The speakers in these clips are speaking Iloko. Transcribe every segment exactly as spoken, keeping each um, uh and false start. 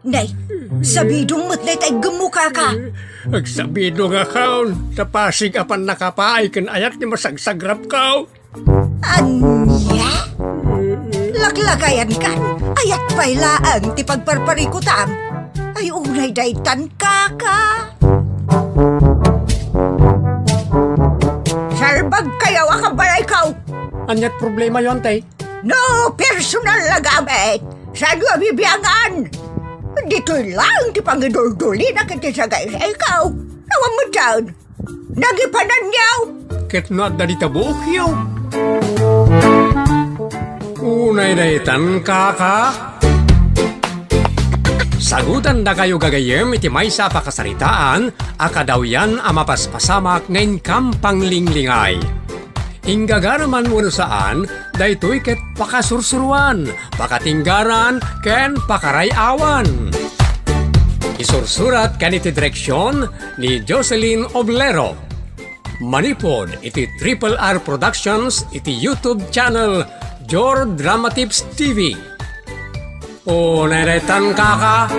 Nay, sabidong met dayta iggemmo, kaka. Agsabidongakon, ta pasig a pannakapaay ken ayat ti masagsagrapko. Ania? Laklakayankan, ayat pay laeng ti pagparparikutam. Ay, unay daytan, kaka. Salbagkayo a kabalayko. Aniat problemayo, ante? No personal a gamit, saanyo a bibiangan? Ditoy laeng ti pangiduldulina ket ti sagaysayko. Awan met daan. Nagipananyo! Ket no adda dita buokyo. Unay daytan, kaka. Sagutandakayo gagayyem iti maysa a pakasaritaan a kadawyan a mapaspasamak nga inkam panglinglingay. Inggagaraman wenno saan, daytoy ket pakasursuroan, pakatinggaran, ken pakaray-awan. Isursurat ken iti direksion ni Jocelyn Oblero. Manipud iti Triple R Productions iti YouTube channel Jor Dramatips T V. O, nairetan, kaka.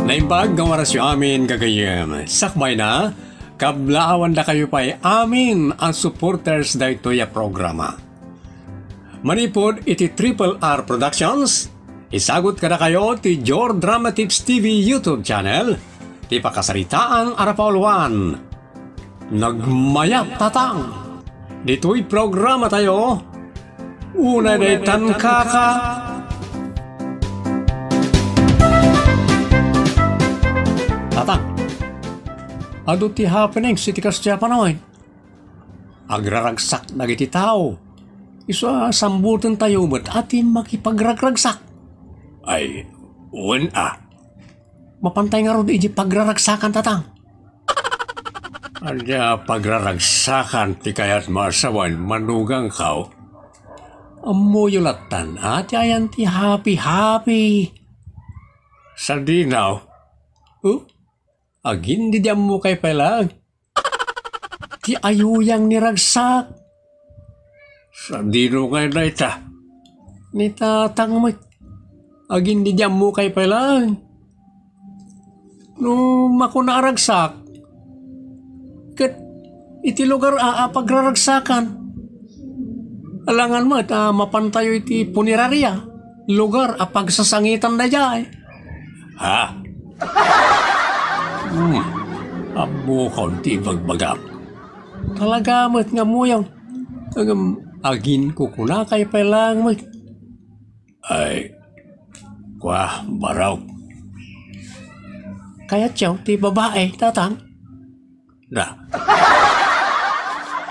Naimbag nga orasyo amin, gagayyem. Sakbay na, kablaawandakayo pay amin a supporters daytoy a programa. Manipud iti Triple R Productions, isagut kadakayo ti Jor Dramatips T V YouTube channel, ti pakasaritaan a napauluan. Nagmayat, Tatang! Ditoy programatayo, unay daytan, kaka. Tatang, adu ti happenings iti kastoy a panawen. Agraragsak dagiti tao. Isu a sambutentayo met a ti makipagragragsak. Ay, wen a. Mapantay ngarud iti pagraragsakan, Tatang. Ania pagraragsakan ti kayatmo a sawen, manugangko? Ammoyo lattan a ti ayan ti happy-happy. Sadino? Huh? Agin di di ammo kay pay laeng. Ti ayuyang ni ragsak. Sadino ngay dayta? Ni tatang met. Agin di di ammo kay pay laeng. No makuna a ragsak, ket iti lugar a, a pagraragsakan. Alangan met a mapantayo iti punerarya, lugar a pagsasangitan daydiay. Ha? Hmm. Ammokon ti ibagbagam. Talaga met nga ammok. Ngem agin kukunakay pay laeng met. Ay, kua, barok. Kayatyo ti babae, tatang? Da.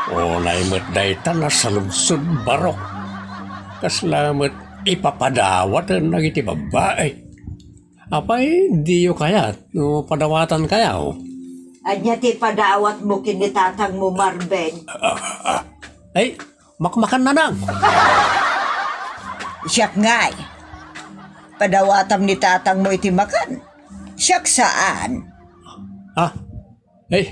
Unay met dayta nasaludsod, barok. Kasla met ipapadawaten dagiti babae. Apay, diyo kayat no padawatankayo? Ania ti padawatmo ken ni tatangmo, Marben? Ah, ah. Ay, makmakan, nanang. Siak ngay. Padawatam ni tatangmo iti makan. Siak saan. Ah, Eh,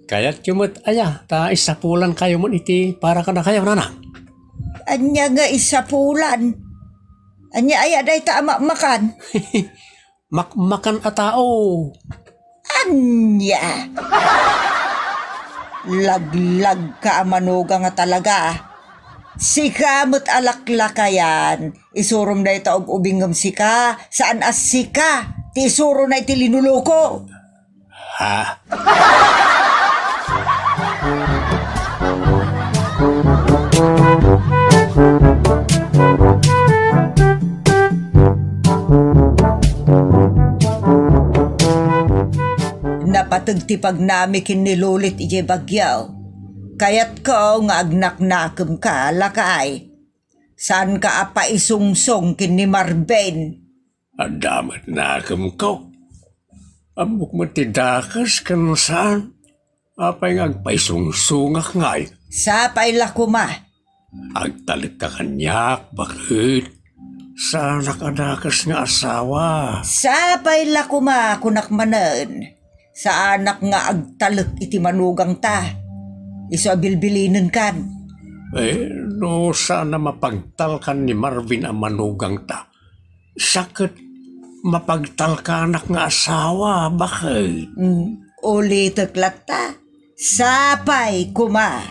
kayatyo met aya ta isapulankayo met iti para kadakayo, nanang? Ania nga isapulan? Ania aya dayta a makmakan? Makmakan a tao. Ania? Laglagka a manugang a talaga. Sika met a laklakayan, isurom dayta ug-ubing ngem sika, saan a sika ti isurona iti linuluko. Ha? Napateg ti pagnami ken ni Lulit idiay Baguio. Kayatko nga agnaknakemka, lakay. Saanka a paisungsong ken ni Marben. Adda met nakemko. Ammok met ti dakes ken saan. Apay nga agpaisungsongak ngay? Sapay la koma. Agtalekka kaniak, baket. Saanak a dakes nga asawa. Sapay la koma, kunak manen. Saanak nga agtalek iti manugangta. Isu a bilbilinenkan. Eh, no saan a mapagtalkan ni Marvin a manugangta, siak ket mapagtalkanak nga asawa, baket. Mm, ulitek latta. Sapay koma.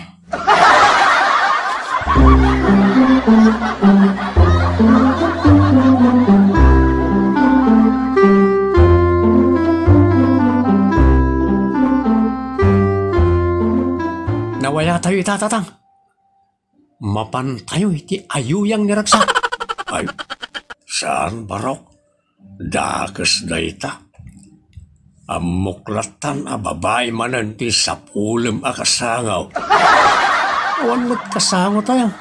Nawayatayo ita, Tatang. Mapantayo iti ayuyang ni Ragsak. Ay, saan, Barok. Dakes dayta. Ammok lattan a babai manen ti sapulem a kasango. Awan met kasangotayo.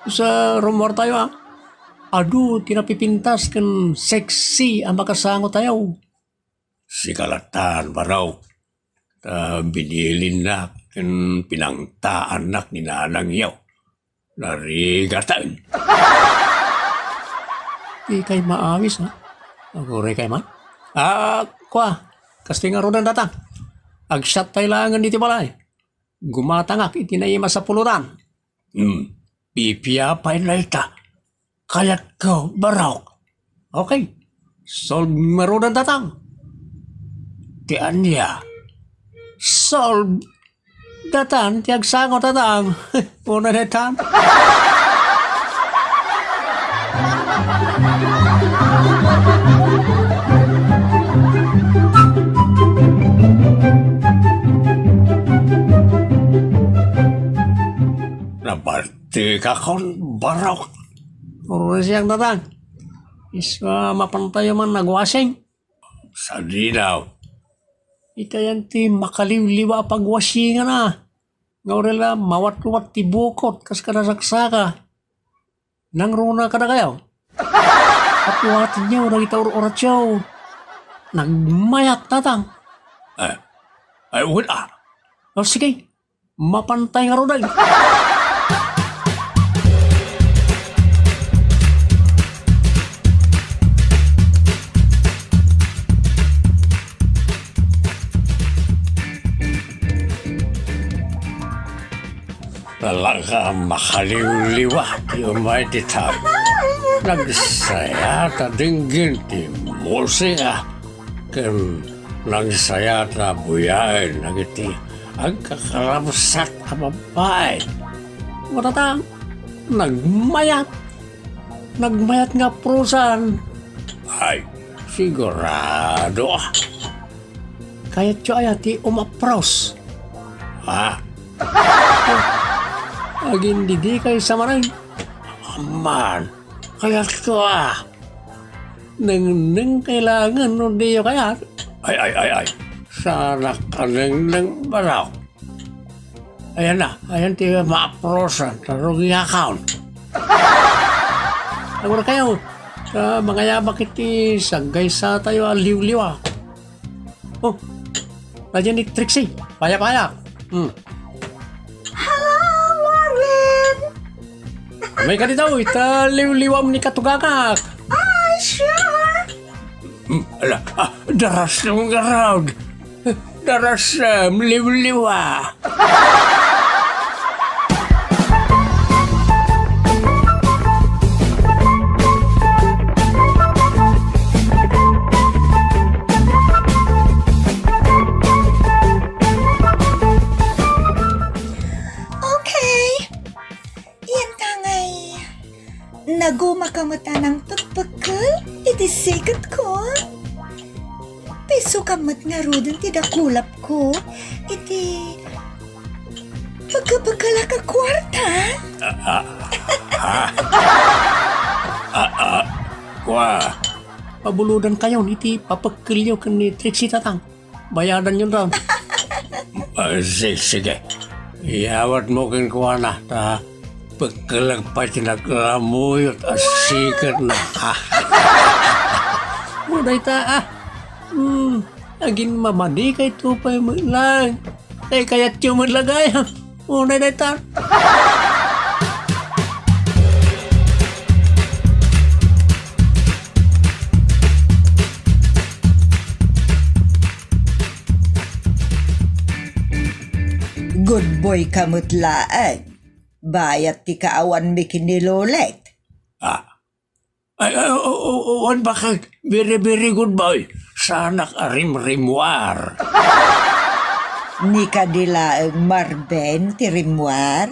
Sa rummuartayo, a, adu ti napipintas ken sexy a makasangotayo. Sika lattan, Barok. Ta binilinnak ken pinangtaannak ni nanangyo. Narigaten. Di kay maawis, ha? Aguray kay man? Ah, kua, kastoy ngaruden, Tatang. Agsiattay laengen iti balay. Gumatangak iti naimas a pulutan. Hmm, pipiapay na ita. Kayatko, Barok. Okay. Solve ngaruden, Tatang. Ti ania? Solve. Datan ti agsango, Tatang. Una netan. Nabalti ka kon, Barok. Urusang, Tatang. Isu a mapantayo man nagwasing. Sadino? Itayan ti makaliwliwa a pagwasingana. Nga urela mawatwat ti bukot kas kada saksaka. Nangruna kadakayo? Patwatenyo dagita ur-uratyo. Nagmayat, Tatang. Eh, ay, wen a. O, sige. Mapantay ngaruden. Talaga makaliwliwa ti umay ti tao. Nagsayat a denggen ti musika ken nagsayat a buyaen dagiti agkakarabsat a babbai. Matata, nagmayat. Nagmayat nga prusan. Ay, sigurado a. Kayatyo aya ti umapros? Ha? Agindidikay sa manen. Amman, kayatko a. Nengneng kailangan no diyo kayat. Ay, ay, ay, ay. Sanak a nengneng, Barok. Ayan na, ayan ti maaprosan, ta rugiakon. Agura kayo, ta mangayabak iti saggaysatayo a liwliwa. Oh, nandiyan ni Trixie, paya-paya. Hmm. Hello, Warren! May ka dito, ita liwliwam ni katugakak. Ah, sure! Hmm, ala, ah, darasem ngarud. Darasem, liwliwa. Okay. Iyan ta ngay, nagumaka met a nangpekpekkel iti siketko. Piso ka met ngaruden ti dakulapko iti pekpekkelak a kuarta. Ah, ah, ah. Ah, ah. Kua. Pabulodankayon iti papekkelyo ken ni Trixie, Tatang. Bayadanyon raon. Ah, si-, sige. Iyawatmo kenkuana, ta pekkelek pay ti naglamuyot a siketna. O, dayta, ah. Hmm, aginmamadikayto pay met lang. Tay kayatyo met la gayam. Unay dayta. Good boy ka met laeng. Bayat ti kaawanmi ken ni Lolet. Ah. Ay, ay, o, o, o, wan bakit? Very, very good boy. Saanak a rimrimwar. Ni kadi laeng Marben ti rimwar?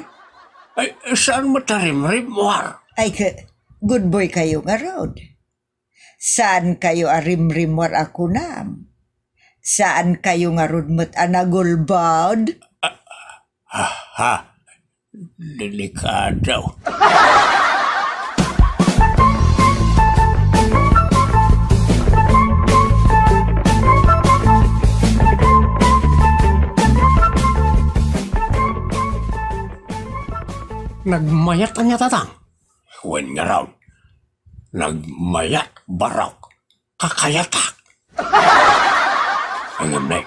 Ay, saan mo ta rimrimwar? Ay, ke, good boy kayo ngarud. Saan kayo a rimrimwar a kunam? Saan kayo ngarud met a nagulbod? Ah, ah, ha. Delikado. Nagmayat ania, Tatang? Wen ngarud, nagmayat barok. Kakayatak. Ngem ne,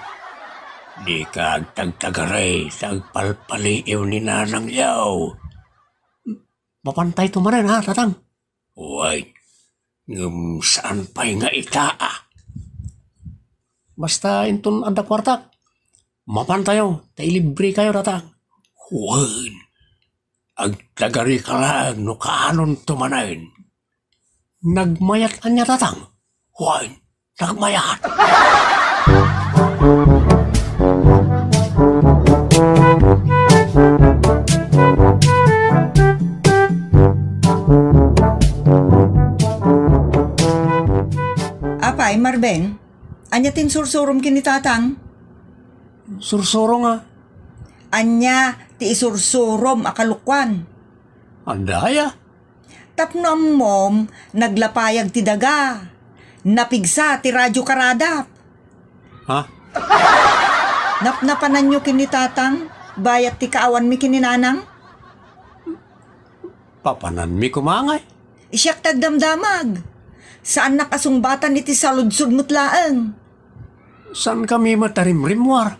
dika agtagtagari ta agpalpaliiw ni nanangyo. Mapantayto manen, ha, Tatang? Wen, ngem saan pay nga ita, a. Basta inton adda kuartak, mapantayo, ta ilibre kayo, Tatang. Wen, agtagari ka laeng no kaanonto manen. Nagmayat ania, Tatang? Wen, nagmayat. Apay, Marben? Ania ti insursurom ken ni Tatang? Sursuro nga. Ania ti isursurom a kalukuan? Adda aya? Tapno ammom, naglapayag ti daga. Napigsa ti radyo karadap. Ha? Napnapananyo ken ni Tatang, bayat ti kaawanmi ken ni Nanang? Papananmi koma ngay? Siak ti agdamdamag. Saannak a sungbatan iti saludsod met laeng. Saan kami met a rimrimmuar?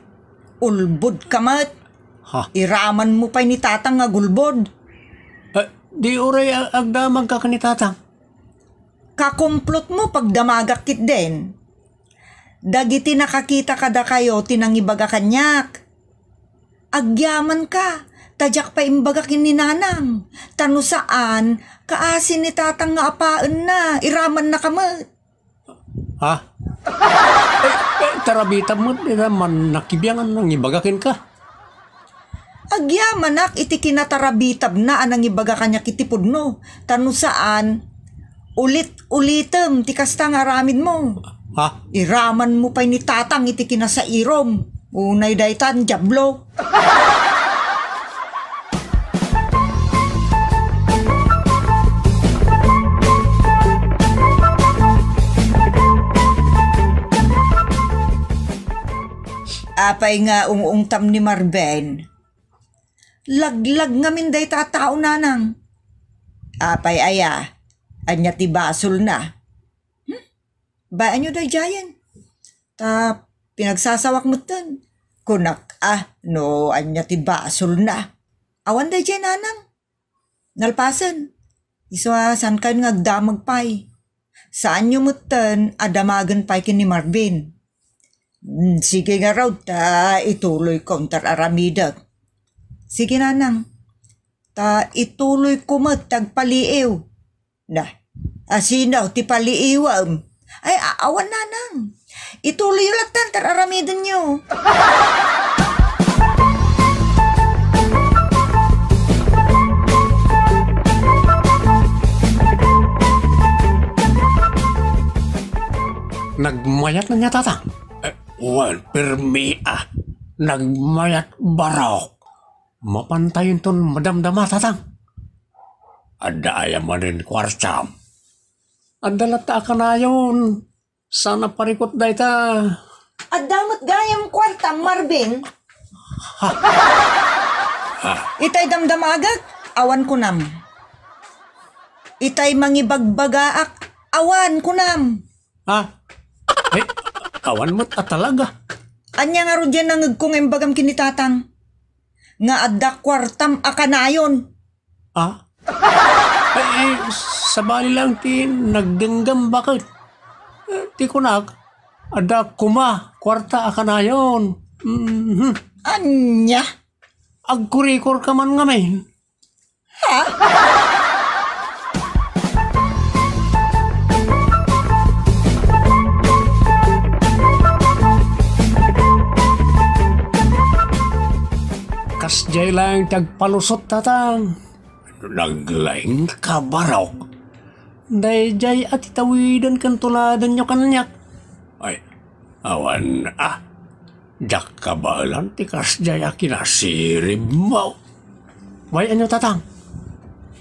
Ulbod ka met. Ha? Iraman mo pay ni Tatang nga gulbod. Eh, di uray a-, agdamag ka ken ni Tatang. Kakumplot mo pagdamagak ketdin. Dagiti nakakita kadakayo ti nangibaga kaniak. Agyamanka, ta diak pay imbaga ken ni Nanang. Ta no saan, kaasi ni Tatang nga apaenna, iramanna ka met. Ha? Eh, eh, tarabitab met dita man nakibiangan nangibaga kenka. Agyamanak iti kinatarabitabna a nangibaga kaniak iti pudno, ta no saan, ulit-ulitem ti kasta nga aramidmo. Ha? Iraman mo pay ni Tatang iti kinasairom. Unay daytan, Diablo. Apay nga ung-ungtam ni Marben? Laglag ngamin dayta a tao, Nanang. Apay aya? Ania ti basolna? Hmm? Bayaanyo daydiayen. Ta pinagsasawak metten. Kunak a, no ania ti basolna. Awan daydiay, Nanang. Nalpasen. Isu a, saankayon nga agdamag pay. Saanyo metten a damagen pay ken ni Marvin. Hmm, sige ngarud, ta ituloyko ti ar-aramidek. Sige, Nanang. Ta ituloyko met ti agpaliiw. Na, asino ti paliiwem? Ay, a-, awan, Nanang. Ituloyyo lattan ti ar-aramidenyo. Nagmayat ania, Tatang? Eh, wen, permi a. Nagmayat barok. Mapantayonton madamdama, Tatang. Adda aya manen kuartam? Adda latta a kanayon. Saan a parikut dayta. Adda met gayam kuartam, Marvin. Ha? Ha? Itay damdamagek, awan kunam. Itay mangibagbagaak, awan kunam. Ha? Eh, awan met a talaga. Ania ngarud diay nangngegko nga imbagam ken ni Tatang? Nga adda kuartam a kanayon. Ah? Ay, ay, sabali lang ti nagdenggem baket. Eh, ti kunak, adda koma kuarta a kanayon. Mhm. Ania? agkurikor ka man ngamin. Ha? Kasdiay laeng ti agpalusot, Tatang. Naglaing ka, Barok. Daydiay a ti tawiden ken tuladenyo kaniak. Ay, awan a. Diak kabaelan ti kasdiay a kinasiribmo. Way-anyo, Tatang.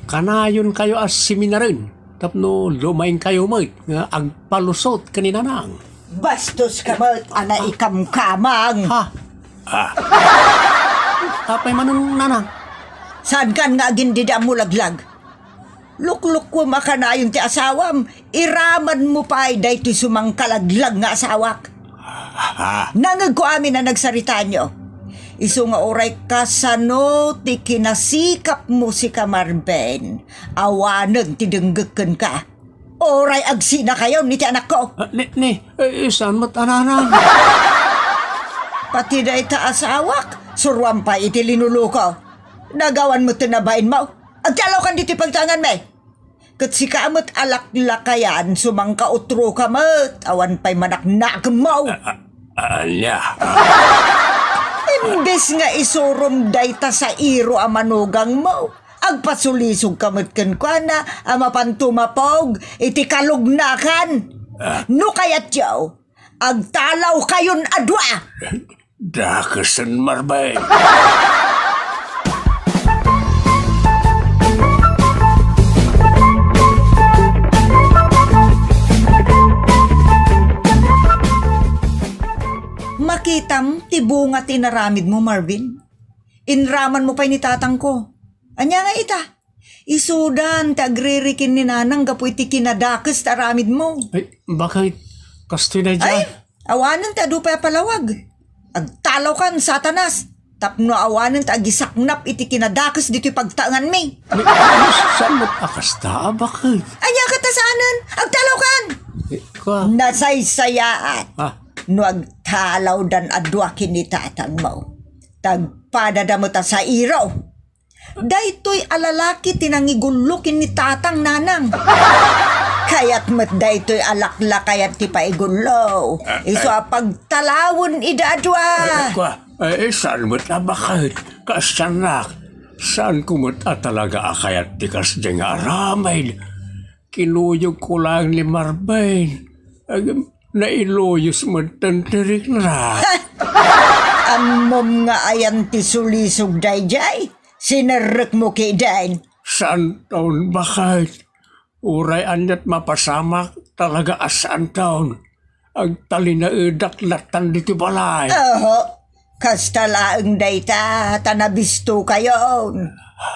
Kanayonkayo a siminaren tapno lumaingkayo met nga agpalusot ken ni Nanang. Bastos ka met a naikamkamang. Ha? Ah. Apay manen, Nanang? Saankan nga agindidaammo, laglag? Luklukuem a kanayon ti asawam, iramanmo pay daytoy sumangkalaglag nga asawak. Ah. Nangegko amin a nagsaritaanyo. Isu nga uray kasano ti kinasikapmo, sika Marvin, awanen ti denggek kenka. Uray agsinakayon iti anakko. Ah, ni, ni, eh, saan met a Nanang? Pati dayta asawak, suruam pay iti linuluko. Nagawan met ti nabainmo. Agtalawkan ditoy pagtaenganmi. Ket sika met a laklakayan, sumangkautro ka met, awan pay manaknakemmo. A-, a-, ania? Imbes nga isurom dayta sairo a manugangmo, agpasulisog ka met kenkuana a mapan tumapog iti kalugnakan. Ah. No kayatyo, agtalawkayon a dua. Dakesen, Marvin. Makitam ti bunga ti inaramidmo, Marvin. Inramanmo pay ni tatangko. Ania nga ita? Isudan ti agririken ni Nanang gapu iti kinadakes ti aramidmo. Ay, bakit? Kastoy daydiay? Ay, awanen ti adu pay a palawag. Agtalawkan, Satanas, tapno awanen ti agisaknap iti kinadakes ditoy pagtaenganmi. Ni, saan met a kasta a bakit? Ania ket a saanen? Agtalawkan! Eh, kua. Nasaysayaat. Ah. No agtalawdan a dua ken ni tatangmo. Tagpadada met a sairo. Daytoy a lalaki ti nangigullo ken ni tatang, Nanang. Kayat met daytoy a laklakayan ti paigullo. Isu a pagtalawen ida a dua. Eh, kua, eh, saan met a bakit? Kaasiannak, saanko met a talaga a kayat ti kasdiay nga aramid. Kinuyogko laeng ni Marvin. Agem, nailuyos met ti rikna. Ammom nga ayan ti sulisog daydiay? Sinerrekmo ketdin. Saanton, bakit? Uray aniat mapasamak, talaga a saanton. Agtalinaedak latan ditoy balay. Oho, kasta laeng dayta, ta nabistokayon.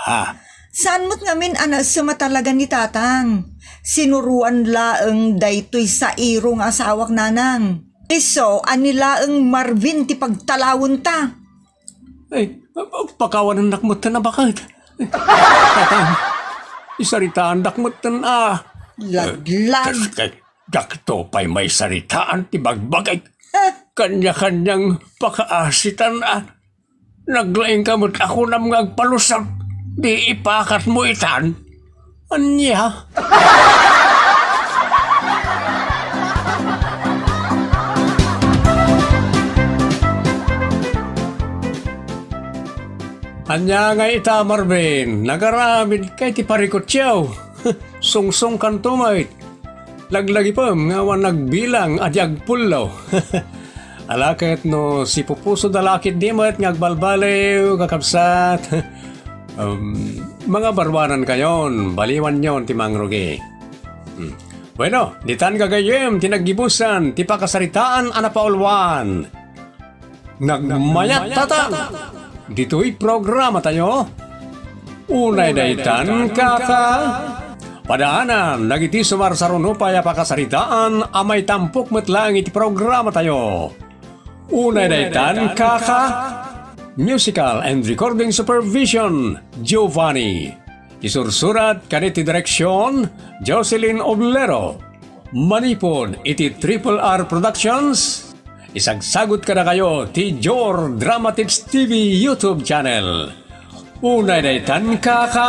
Ha? Saan met ngamin a naisem a talaga ni tatang? Sinuroan laeng daytoy sairo nga asawak, Nanang. Isu a ni laeng Marvin ti pagtalawenta. Ay, pakawanennak metten a bakit? Tatang, isaritaandak metten a. Laglag. Kas-, kas-, dakto pay maisaritaan ti bagbagik. Eh. Kanya-kanyang pakaasitan a. Naglaing ka met a kunam nga agpalusot. Di ipakatmo itan. Ania? Ania nga ita, Marvin? Nagaramid ka iti parikutyo. Sungsongkanto met. Laglagipem nga awan nagbilang a di agpullo. Ala ket no sipupusoda la ketdi met nga agbalbaliw, kakabsat. Um, mga baruanankayon, baliwanyon ti mangrugi. Hmm. Bueno, ditan gagayyem ti naggibusan ti pakasaritaan a napauluan. Nagmayat, Tatang! Ditoy programatayo, Unay Daytan, Kaka. Padaanan dagiti sumarsaruno pay a pakasaritaan a maitampok met laeng iti programatayo. Unay Daytan, Kaka. Musical and recording supervision, Giovanni. Isursurat ken iti direksion, Jocelyn Oblero. Manipud iti Triple R Productions, isagsagut kadakayo ti Jor Dramatics T V YouTube channel. Unay daytan, kaka.